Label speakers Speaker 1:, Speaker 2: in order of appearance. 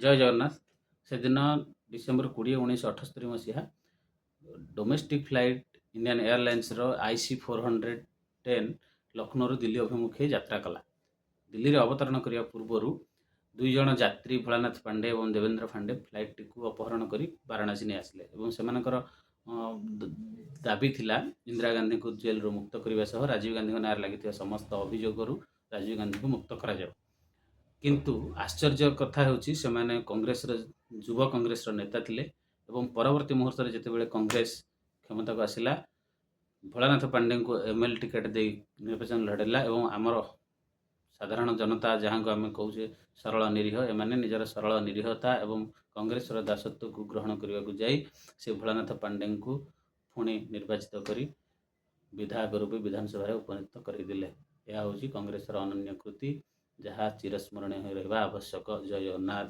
Speaker 1: ଜୟ ଜଗନ୍ନାଥ। ସେଦିନ ଡିସେମ୍ବର 20, 1978 ମସିହା, domestic flight Indian ଏୟାରଲାଇନ୍ସର ଆଇସି 410 ଲକ୍ଷ୍ନୌରୁ ଦିଲ୍ଲୀ ଅଭିମୁଖେ ଯାତ୍ରା କଲା। ଦିଲ୍ଲୀରେ ଅବତରଣ କରିବା ପୂର୍ବରୁ ଦୁଇ ଜଣ ଯାତ୍ରୀ, ଭୋଳାନାଥ ପାଣ୍ଡେ ଏବଂ ଦେବେନ୍ଦ୍ର ପାଣ୍ଡେ, ଫ୍ଲାଇଟ୍ଟିକୁ ଅପହରଣ କରି ବାରାଣାସୀ ନେଇ ଆସିଲେ ଏବଂ ସେମାନଙ୍କର ଦାବି ଥିଲା ଇନ୍ଦିରା ଗାନ୍ଧୀଙ୍କୁ ଜେଲରୁ ମୁକ୍ତ କରିବା ସହ ରାଜୀବ ଗାନ୍ଧୀଙ୍କ ନାଁରେ ଲାଗିଥିବା ସମସ୍ତ ଅଭିଯୋଗରୁ ରାଜୀବ ଗାନ୍ଧୀଙ୍କୁ ମୁକ୍ତ କରାଯାଉ। କିନ୍ତୁ ଆଶ୍ଚର୍ଯ୍ୟ କଥା ହେଉଛି, ସେମାନେ କଂଗ୍ରେସର, ଯୁବ କଂଗ୍ରେସର ନେତା ଥିଲେ ଏବଂ ପରବର୍ତ୍ତୀ ମୁହୂର୍ତ୍ତରେ ଯେତେବେଳେ କଂଗ୍ରେସ କ୍ଷମତାକୁ ଆସିଲା, ଭୋଳାନାଥ ପାଣ୍ଡେଙ୍କୁ ଏମ୍ଏଲ୍ଏ ଟିକେଟ୍ ଦେଇ ନିର୍ବାଚନ ଲଢ଼ିଲା ଏବଂ ଆମର ସାଧାରଣ ଜନତା, ଯାହାଙ୍କୁ ଆମେ କହୁଛେ ସରଳ ନିରୀହ, ଏମାନେ ନିଜର ସରଳ ନିରୀହତା ଏବଂ କଂଗ୍ରେସର ଦାସତ୍ୱକୁ ଗ୍ରହଣ କରିବାକୁ ଯାଇ ସେ ଭୋଳାନାଥ ପାଣ୍ଡେଙ୍କୁ ପୁଣି ନିର୍ବାଚିତ କରି ବିଧାୟକ ରୂପେ ବିଧାନସଭାରେ ଉପନୀତ କରିଦେଲେ। ଏହା ହେଉଛି କଂଗ୍ରେସର ଅନନ୍ୟ କୃତି, ଯାହା ଚିରସ୍ମରଣୀୟ ହୋଇ ରହିବା ଆବଶ୍ୟକ। ଜୟ ଜଗନ୍ନାଥ।